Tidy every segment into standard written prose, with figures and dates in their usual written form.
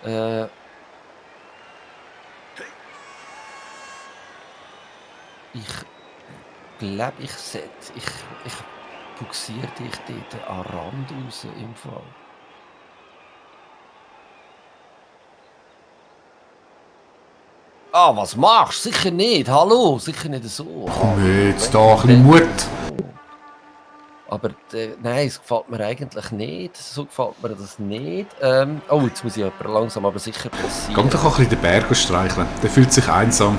Äh, ich glaube, ich buxiere dich dort an den Rand raus im Fall. Ah, was machst du? Sicher nicht. Hallo, sicher nicht so. Komm jetzt, Wenn da, ein dann, bisschen Mut. so. Aber nein, es gefällt mir eigentlich nicht. So gefällt mir das nicht. Oh, jetzt muss ich aber langsam aber sicher Geh passieren. doch ein bisschen den Berg streicheln. Der fühlt sich einsam.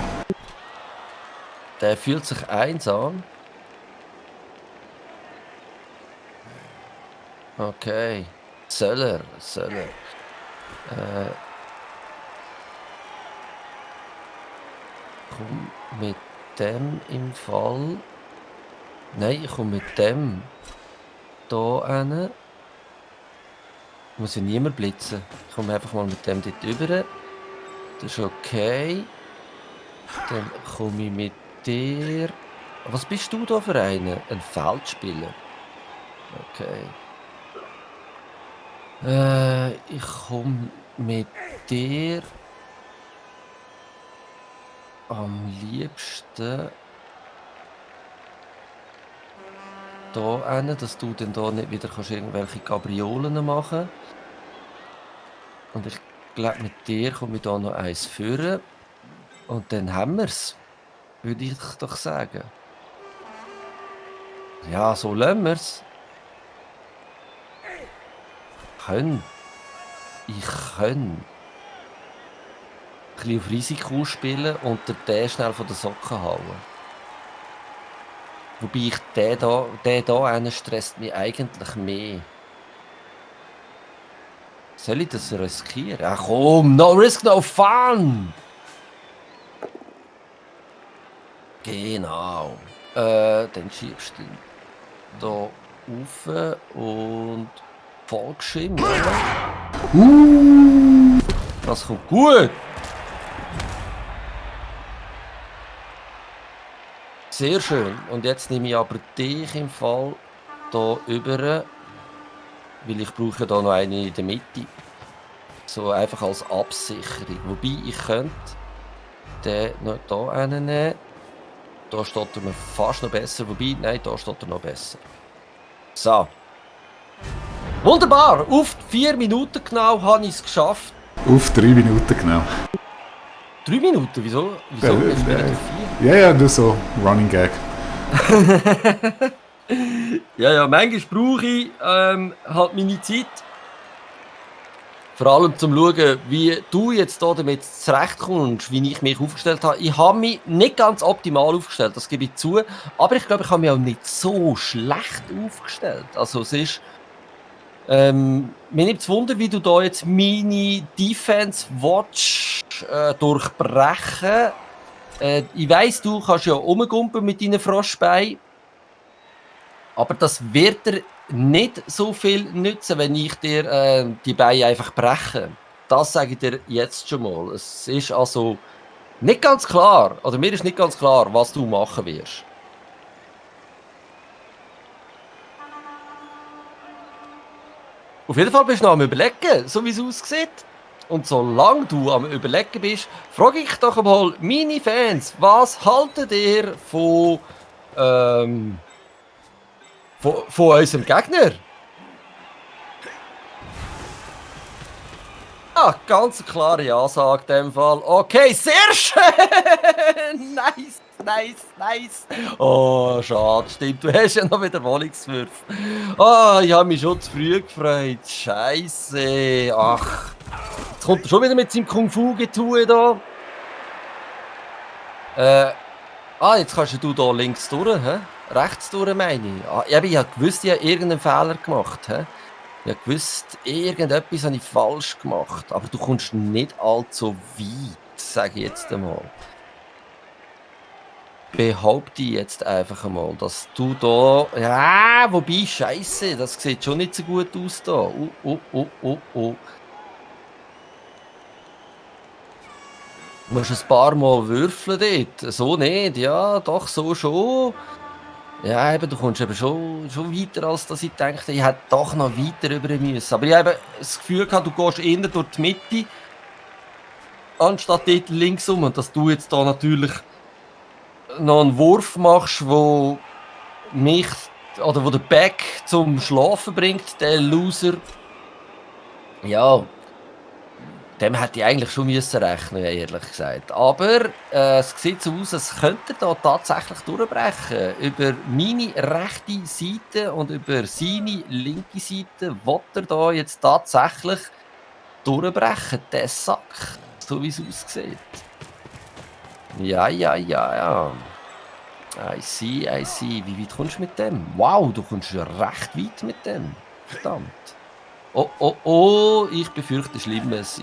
Der fühlt sich einsam. Okay. Soll er. Komm mit dem im Fall. Nein, ich komme mit dem hier hin. Muss ja niemand blitzen. Ich komme einfach mal mit dem dort rüber. Das ist okay. Dann komme ich mit dir. Was bist du da für einen? Ein Feldspieler. Okay. Ich komme mit dir am liebsten da hin, dass du dann da nicht wieder kannst irgendwelche Gabriolen machen. Und ich glaube, mit dir komme ich da noch eins führen. Und dann haben wir es. Würde ich doch sagen. Ja, so lassen wir es. Ich kann. Ein bisschen auf Risiko spielen und den schnell von den Socken hauen. Wobei ich den hier stresst mich eigentlich mehr. Soll ich das riskieren? Ach komm, no risk, no fun! Genau. Dann schiebst du ihn da rauf und Fallschirm. Das kommt gut. Sehr schön. Und jetzt nehme ich aber dich im Fall hier über, weil ich brauche da noch eine in der Mitte. So einfach als Absicherung. Wobei ich könnte den noch hier hinnehmen. Da steht er mir fast noch besser. Wobei, nein, da steht er noch besser. So. Wunderbar! Auf 4 Minuten genau habe ich es geschafft. Auf 3 Minuten genau. 3 Minuten? Wieso? Wieso? Jetzt bin ich auf 4. Ja, nur so. Running Gag. Ja, manchmal brauche ich halt meine Zeit. Vor allem zum schauen, wie du jetzt da damit zurechtkommst, wie ich mich aufgestellt habe. Ich habe mich nicht ganz optimal aufgestellt, das gebe ich zu. Aber ich glaube, ich habe mich auch nicht so schlecht aufgestellt. Also es ist... mir nimmt es Wunder, wie du da jetzt meine Defense Watch durchbrechen. Ich weiss, du kannst ja rumgumpen mit deinen Froschbeinen. Aber das wird dir nicht so viel nützen, wenn ich dir die Beine einfach breche. Das sage ich dir jetzt schon mal. Es ist also nicht ganz klar, oder mir ist nicht ganz klar, was du machen wirst. Auf jeden Fall bist du noch am Überlegen, so wie es aussieht. Und solange du am Überlegen bist, frage ich doch mal meine Fans, was haltet ihr von unserem Gegner? Ah, ganz klare Ansage in dem Fall. Okay, sehr schön! Nice. Oh, schade, stimmt. Du hast ja noch Wiederholungswürfe. Ah, ich habe mich schon zu früh gefreut. Scheiße. Ach, jetzt kommt er schon wieder mit seinem Kung-Fu-Getue da. Jetzt kannst du da links durch, hä? Rechts durch, meine ich. Ich habe gewusst, ich habe irgendeinen Fehler gemacht, hä? Ich habe gewusst, irgendetwas habe ich falsch gemacht. Aber du kommst nicht allzu weit, sage ich jetzt einmal. Behaupte ich jetzt einfach einmal, dass du da... Ja, wobei, Scheiße, das sieht schon nicht so gut aus da. Oh. Du musst ein paar Mal würfeln dort. So nicht, ja, doch, so schon. Ja, eben, du kommst eben schon weiter, als dass ich dachte, ich hätte doch noch weiter rüber müssen. Aber ich habe das Gefühl gehabt, du gehst eher durch die Mitte anstatt dort links rum. Und dass du jetzt da natürlich noch einen Wurf machst, wo mich oder wo der Back zum Schlafen bringt, der Loser. Ja, dem hätte ich eigentlich schon müssen rechnen, ehrlich gesagt. Aber es sieht so aus, als könnte er da tatsächlich durchbrechen. Über meine rechte Seite und über seine linke Seite will er da jetzt tatsächlich durchbrechen, der Sack, so wie es aussieht. Ja. I see. Wie weit kommst du mit dem? Wow, du kommst ja recht weit mit dem. Verdammt. Oh, ich befürchte Schlimmes.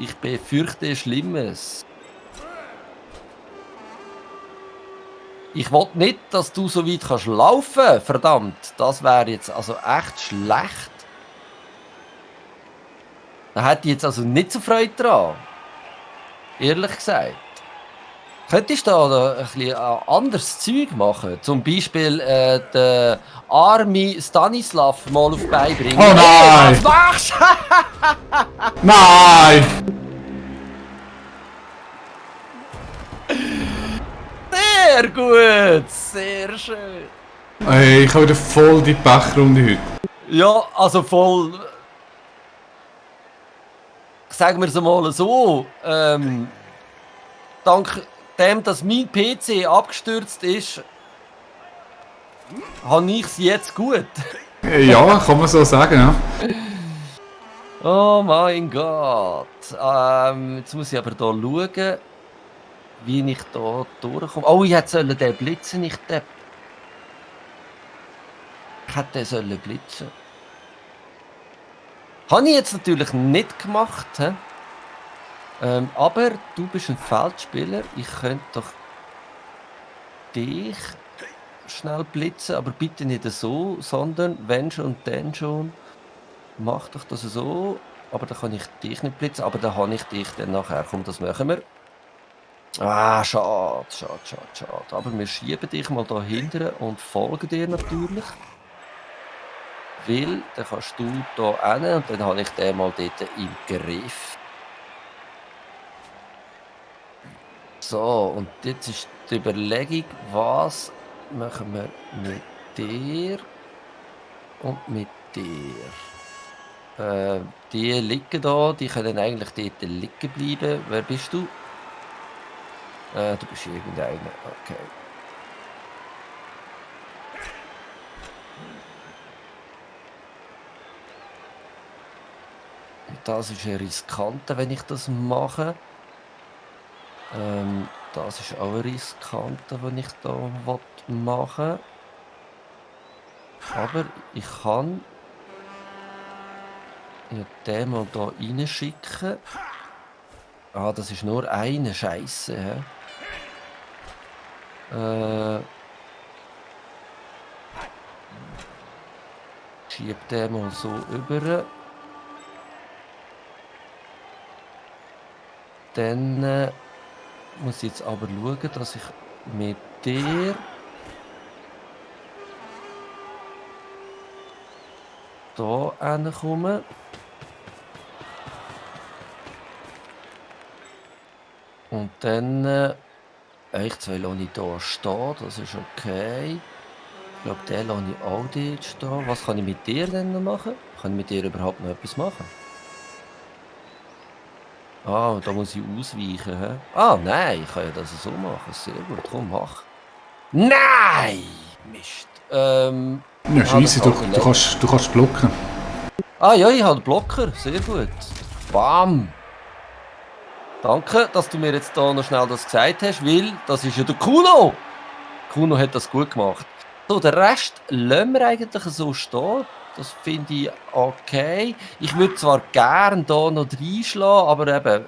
Ich will nicht, dass du so weit kannst laufen. Verdammt, das wäre jetzt also echt schlecht. Da hätte ich jetzt also nicht so Freude dran. Ehrlich gesagt. Könntest du da ein bisschen anderes Zeug machen? Zum Beispiel den armen Stanislav mal auf die Beine bringen. Oh nein! Was machst du? Nein! Sehr gut! Sehr schön! Ey, ich habe wieder voll die Pechrunde heute. Ja, also voll... Sagen wir es mal so. Dank dem, dass mein PC abgestürzt ist, habe ich es jetzt gut. Ja, kann man so sagen, ja. Oh mein Gott. Jetzt muss ich aber hier schauen, wie ich da durchkomme. Oh, ich hätte den blitzen, nicht den. Ich hätte den blitzen. Habe ich jetzt natürlich nicht gemacht. He? Aber du bist ein Feldspieler. Ich könnte doch dich schnell blitzen, aber bitte nicht so, sondern wenn schon, dann schon. Mach doch das so. Aber dann kann ich dich nicht blitzen, aber dann habe ich dich dann nachher. Komm, das machen wir. Ah, schade. Aber wir schieben dich mal da hinten und folgen dir natürlich. Weil, dann kannst du da hin und dann habe ich den mal dort im Griff. So, und jetzt ist die Überlegung, was machen wir mit dir und mit dir. Die liegen da, die können eigentlich dort liegen bleiben. Wer bist du? Du bist irgendeiner, okay. Das ist riskanter, wenn ich das mache. Das ist auch riskanter, wenn ich da machen will. Aber ich kann den mal da reinschicken. Ah, das ist nur eine Scheiße. Schieb den mal so über. Dann muss ich jetzt aber schauen, dass ich mit dir da hinkomme. Und dann ich zwei lasse ich hier stehen, das ist okay. Ich glaube, den lasse ich auch dort stehen. Was kann ich mit dir denn noch machen? Kann ich mit dir überhaupt noch etwas machen? Ah, da muss ich ausweichen. He? Ah, nein, ich kann ja das so machen. Sehr gut, komm, mach. Nein! Mist. Ja, scheisse, du kannst blocken. Ah ja, ich habe einen Blocker. Sehr gut. Bam! Danke, dass du mir jetzt da noch schnell das gesagt hast, weil das ist ja der Kuno. Kuno hat das gut gemacht. So, den Rest lassen wir eigentlich so stehen. Das finde ich okay. Ich würde zwar gerne hier noch reinschlagen, aber eben,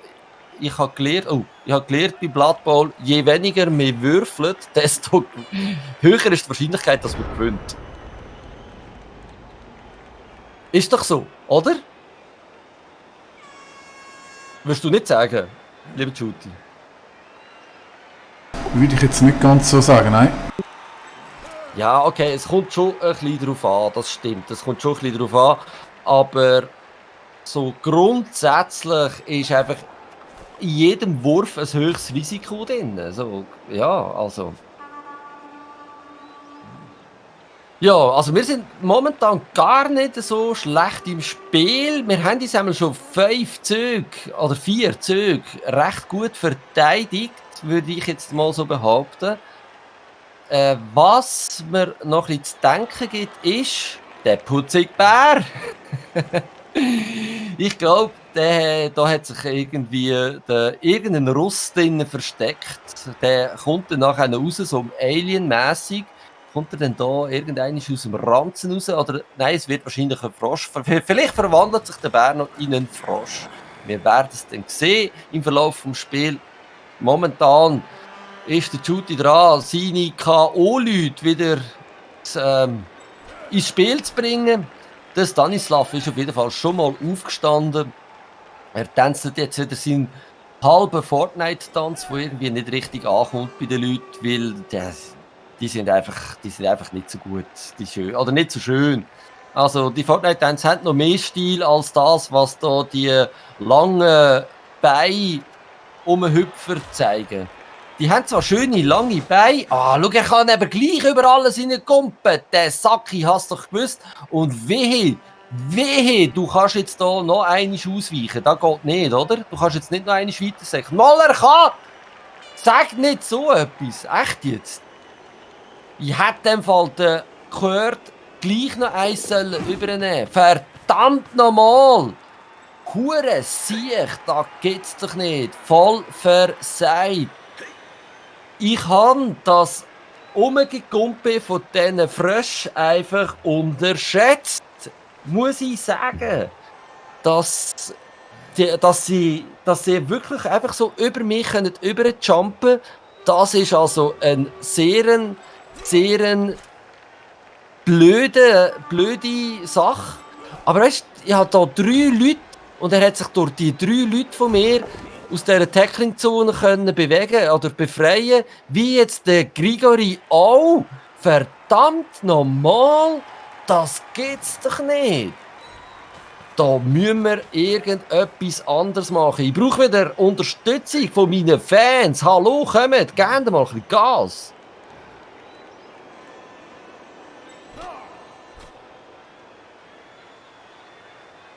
ich habe gelernt bei Blood Bowl, je weniger wir würfeln, desto höher ist die Wahrscheinlichkeit, dass man gewinnt. Ist doch so, oder? Willst du nicht sagen, lieber Juti? Würde ich jetzt nicht ganz so sagen, nein. Ja, okay, es kommt schon ein bisschen drauf an, das stimmt. Es kommt schon ein bisschen drauf an, aber so grundsätzlich ist einfach, in jedem Wurf ein höchstes Risiko drin. So, ja, also. Ja, also wir sind momentan gar nicht so schlecht im Spiel. Wir haben uns einmal schon 5 Züge oder 4 Züge recht gut verteidigt, würde ich jetzt mal so behaupten. Was mir noch ein bisschen zu denken gibt, ist der putzige Bär. Ich glaube, da hat sich irgendwie irgendein Russ drin versteckt. Der kommt dann nachher raus, so Alien-mässig. Kommt er denn da irgendeiner aus dem Ranzen raus? Oder nein, es wird wahrscheinlich ein Frosch. Vielleicht verwandelt sich der Bär noch in einen Frosch. Wir werden es dann sehen im Verlauf des Spiels. Momentan ist der Judy dran, seine K.O.-Leute wieder ins Spiel zu bringen. Der Stanislav ist auf jeden Fall schon mal aufgestanden. Er tanzt jetzt wieder seinen halben Fortnite-Tanz, der irgendwie nicht richtig ankommt bei den Leuten, weil die sind einfach nicht so gut, oder nicht so schön. Also die Fortnite-Tänze haben noch mehr Stil als das, was da die langen Beine Hüpfer zeigen. Die haben zwar schöne, lange Beine. Schau, er kann eben gleich über alles hineinkumpen. Der Sacki hast du doch gewusst. Und wehe, du kannst jetzt da noch einmal ausweichen. Das geht nicht, oder? Du kannst jetzt nicht noch einmal weiter sagen. Mal, er kann! Sag nicht so etwas. Echt jetzt? Ich hätte in dem Fall den Kurt gleich noch eins übernehmen. Verdammt nochmal! Hure Siech, da geht's doch nicht. Voll versagt. Ich habe das Umgegumpe von diesen Fröschen einfach unterschätzt. Muss ich sagen. Dass sie wirklich einfach so über mich überjumpen können. Das ist also eine sehr blöde Sache. Aber weißt du, ich habe hier 3 Leute und er hat sich durch die 3 Leute von mir aus dieser Tackling-Zone bewegen oder befreien, wie jetzt der Grigori auch. Verdammt nochmal, das geht's doch nicht. Da müssen wir irgendetwas anderes machen. Ich brauche wieder Unterstützung von meinen Fans. Hallo, kommt, gebt mal ein bisschen Gas.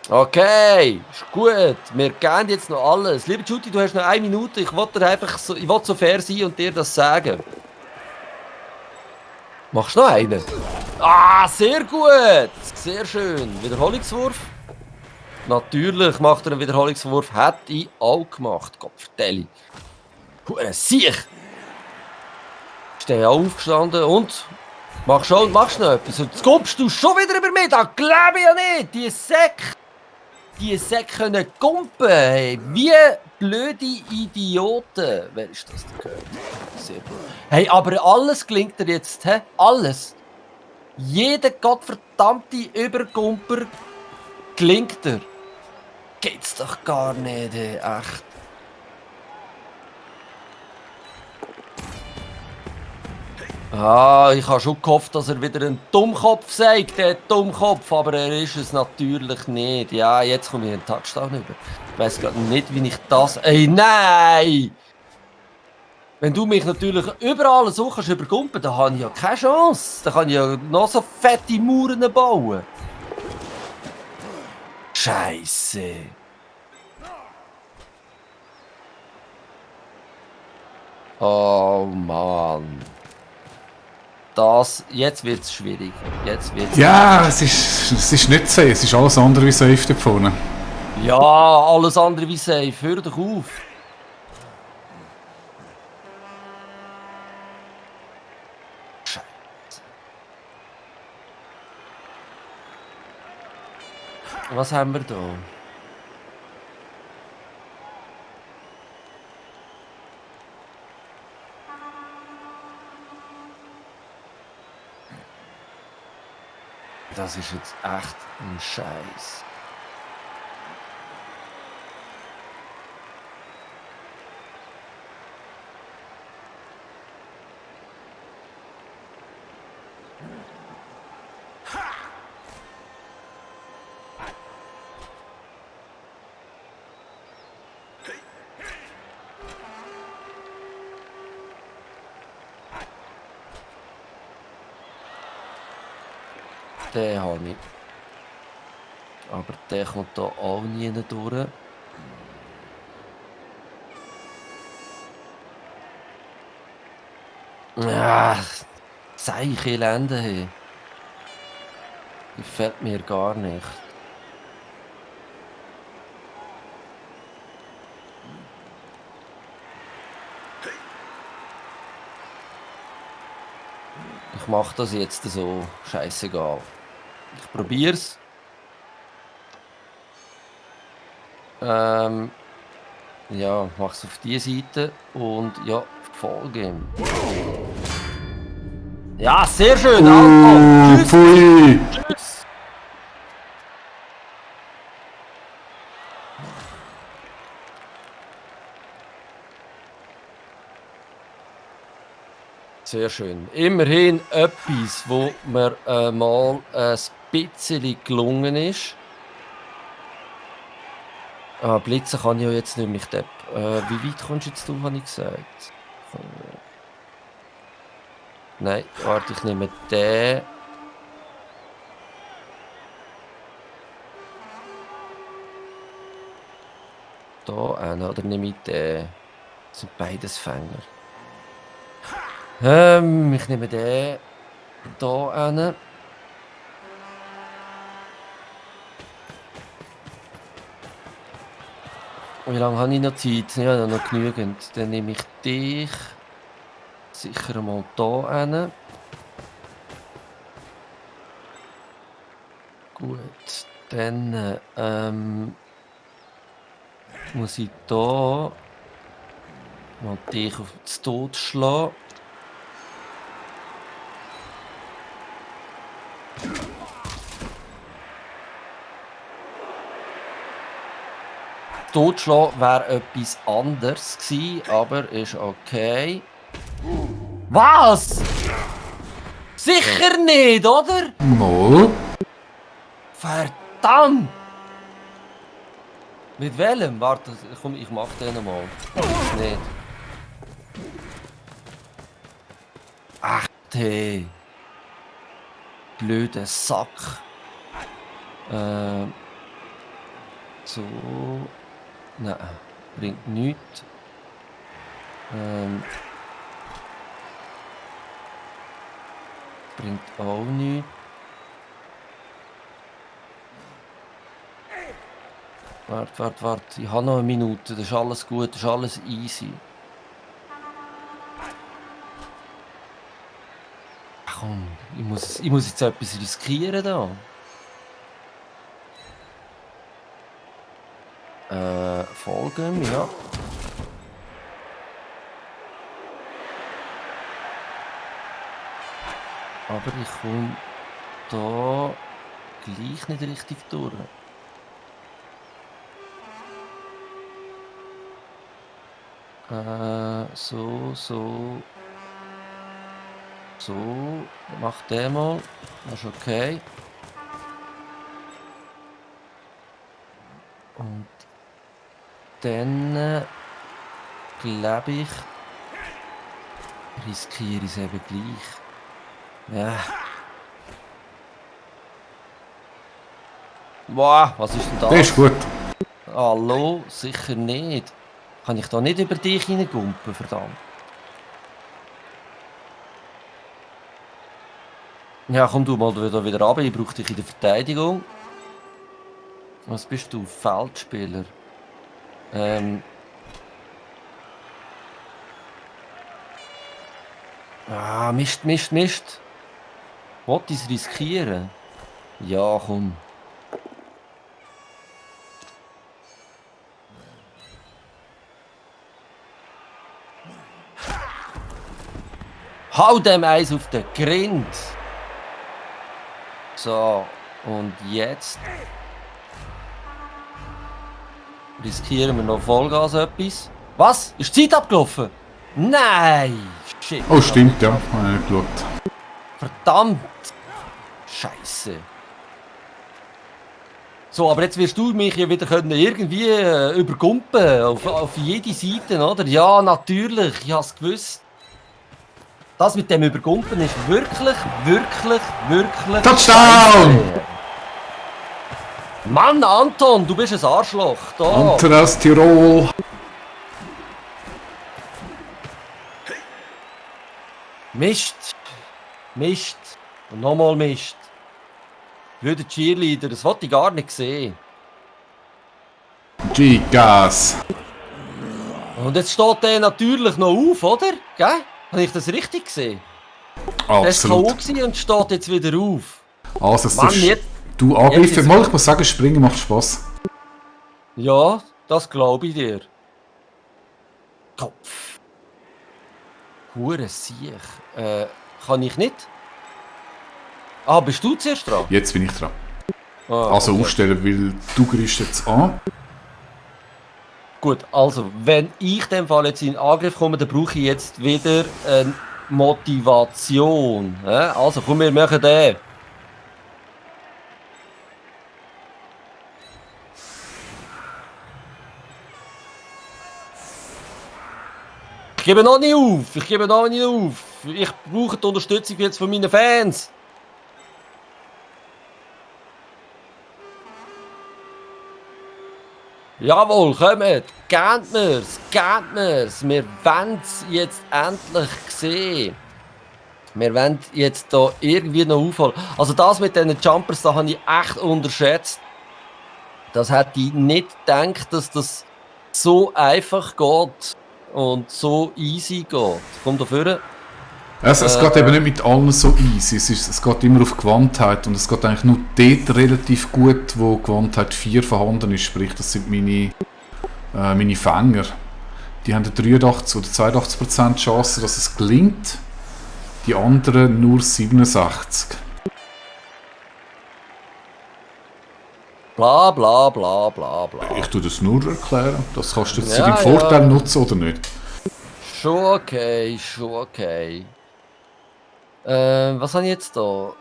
Okay, ist gut. Wir geben jetzt noch alles. Lieber Judy, du hast noch 1 Minute. Ich wollte so fair sein und dir das sagen. Machst du noch einen? Sehr gut. Sehr schön. Wiederholungswurf. Natürlich macht er einen Wiederholungswurf. Hätte ich auch gemacht. Gott vertelle. Siech. Ist der aufgestanden und machst du noch etwas. Und jetzt kommst du schon wieder über mich. Das glaube ich ja nicht. Die Säcke können kumpen, hey. Wie blöde Idioten. Wer ist das denn gehört? Sehr gut. Hey, aber alles gelingt dir jetzt, hä? Alles. Jeder gottverdammte Überkumper gelingt dir. Geht's doch gar nicht, hey. Echt. Ich habe schon gehofft, dass er wieder einen Dummkopf sagt, der Dummkopf, aber er ist es natürlich nicht. Ja, jetzt komme ich einen Touchdown über. Ich weiss gerade nicht, wie ich das... Ey, nein! Wenn du mich natürlich überall so kannst überkumpen, dann habe ich ja keine Chance. Dann kann ich ja noch so fette Mauern bauen. Scheisse. Oh Mann. Jetzt wird es schwierig. Ja, es ist nicht safe. Es ist alles andere wie safe da vorne. Ja, alles andere wie safe. Hör doch auf. Scheiße. Was haben wir da? Das ist jetzt echt ein Scheiß. Den habe ich. Aber der kommt da auch nie durch. Ja, Zeichen Elende. Hey. Gefällt mir gar nicht. Ich mache das jetzt so. Scheißegal. Ich probier's. Ja, mach's auf die Seite und ja, folge ihm. Ja, sehr schön, Alter. Tschüss. Pfui! Tschüss. Sehr schön. Immerhin etwas, wo mir mal ein bisschen gelungen ist. Ah, Blitzen kann ich ja jetzt nicht mehr. Ich depp. Wie weit kommst jetzt du, habe ich gesagt? Nein, warte, ich nehme den. Da einen, oder nehme ich den? Das sind beides Fänger. Ich nehme den da einen. Wie lange habe ich noch Zeit? Ja, noch genügend. Dann nehme ich dich sicher mal da hin. Gut, dann muss ich da mal dich auf den Tod schlagen. Totschlagen wäre etwas anderes gewesen, aber ist okay. Was? Sicher nicht, oder? Mal. Verdammt! Mit welchem? Warte, komm, ich mach den mal. Nicht. Ach, hey. Blöder Sack. So. Nein, bringt nichts. Bringt auch nichts. Warte. Ich habe noch eine Minute. Das ist alles gut, das ist alles easy. Ach komm, ich muss jetzt etwas riskieren da. Folgen, ja. Aber ich komme da gleich nicht richtig durch. So. Mach den mal. Das ist okay. Und dann glaube ich, riskiere ich es eben gleich. Ja. Boah, was ist denn das? Der ist gut. Hallo? Sicher nicht. Kann ich da nicht über dich reingumpen, verdammt? Ja, komm du mal wieder runter. Ich brauche dich in der Verteidigung. Was bist du? Feldspieler. Mist. Wollt ich es riskieren? Ja, komm. Hau dem Eis auf den Grind. So, und jetzt riskieren wir noch Vollgas etwas. Was? Ist die Zeit abgelaufen? Nein! Shit. Oh, stimmt, ja. Habe ich nicht geschaut. Verdammt! Scheiße. So, aber jetzt wirst du mich ja wieder können irgendwie übergumpen auf jede Seite, oder? Ja, natürlich, ich hab's gewusst. Das mit dem Übergumpen ist wirklich. Touchdown! Mann, Anton, du bist ein Arschloch. Da. Anton aus Tirol. Mist. Und nochmal Mist. Wieder Cheerleader, das wollte ich gar nicht sehen. Gigas. Und jetzt steht der natürlich noch auf, oder? Gell? Habe ich das richtig gesehen? Der war Absolut. K.O. und steht jetzt wieder auf. Also, Mann, jetzt, du Angriffe, jetzt- mal, ich muss sagen, Springen macht Spaß. ja, das glaube ich dir. Kopf. Hure Siech. Kann ich nicht? Ah, bist du zuerst dran? Jetzt bin ich dran. Ah, Also okay. aufstellen, weil du greifst jetzt an. Gut, also, wenn ich in dem Fall jetzt in den Angriff komme, dann brauche ich jetzt wieder eine Motivation. Also, komm, wir machen den. Ich gebe noch nicht auf. Ich brauche die Unterstützung jetzt von meinen Fans. Jawohl, kommt, gebt mir's. Wir wollen es jetzt endlich sehen. Wir wollen jetzt da irgendwie noch aufholen. Also das mit diesen Jumpers, da habe ich echt unterschätzt. Das hätte ich nicht gedacht, dass das so einfach geht und so easy geht. Komm da vorne. Es geht eben nicht mit allen so easy. Es geht immer auf Gewandtheit und es geht eigentlich nur dort relativ gut, wo Gewandtheit 4 vorhanden ist. Sprich, das sind meine Fänger. Die haben eine 83 oder 82% Chance, dass es gelingt. Die anderen nur 67. Bla bla bla bla bla. Ich tue das nur erklären. Das kannst du jetzt zu Ja, deinem Vorteil ja. nutzen oder nicht. Schon okay. Was habe ich jetzt da?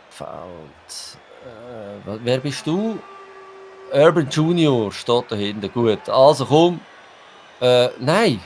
Feld. Wer bist du? Urban Junior steht da hinten. Gut. Also komm. Nein.